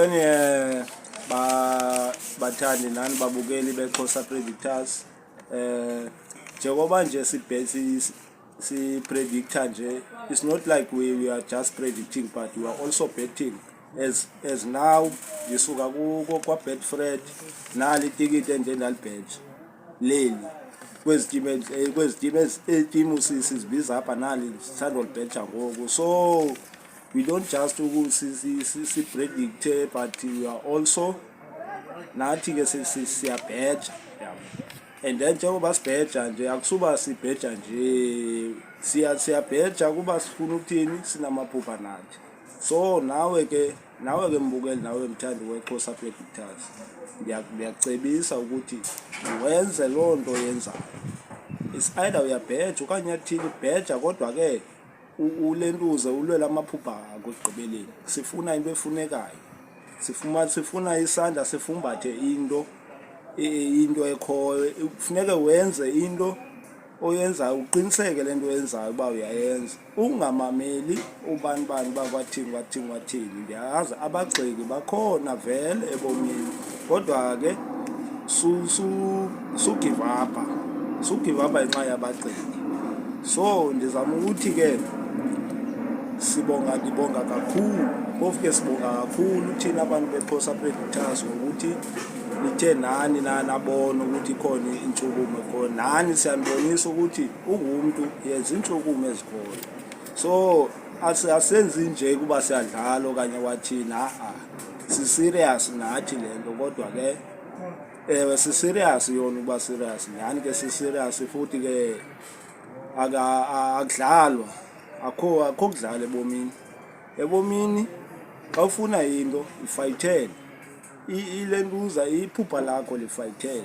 Molweni bathandi nani babukeli beXhosa Predictors. Njengoba nje si predictor nje, it's not like we are just predicting, but we are also betting. As now ngisuka kwa Betfred, nali itikiti enje ndalibheja leli kwezi team, kwezi team, ezi sizibiza apha, nali sithanda ulibheja ngoku. So we don't just si predict, but we are also nathi ke siyabheja, yabo. And then njengoba sibheja nje, akusuba sibheja nje, siyabheja kuba sifuna ukuthini, sinamaphupha nathi. So nawe ke mbukeli, nawe mthandi weXhosa Predictors, ndiyakucebisa ukuthi wenze loo nto yenzayo. It's either uyabheja okanye uyathini, bheja, kodwa ke ulentuze ulwele amaphupha akho. Ekugqibeleni sifuna into efunekayo, sifuna isandla sifumbathe into ekhoyo. Kufuneke wenze into oyenzayo, uqiniseke le nto oyenzayo uba uyayenza, ungamameli ubani bani uba kwathini, kwathini, kwathini. Ndiyazi abagxeki bakhona vele ebomini, kodwa ke su give up, su give up ngenxa yabagxeki. So ndizama ukuthi ke sibonga, ndibonga kakhulu, phofu ke sibonga kakhulu thina abantu beXhosa Predictors ngokuthi nithe nani nabona ukuthi ikhona intshukumo ekhona. Nani siyanibonisa ukuthi ungumntu, yenza intshukumo ezikhona. So asenzi nje kuba siyadlala okanye wathini, ha-a, si-serious nathi le nto. Kodwa ke ewe, si-serious yona, ukuba serious nyhani ke, si-serious futhi ke akudlalwa, akho kudlala ebomini. Ebomini xa ufuna into, ifayithele ilentuza, iphupha lakho lifayithele.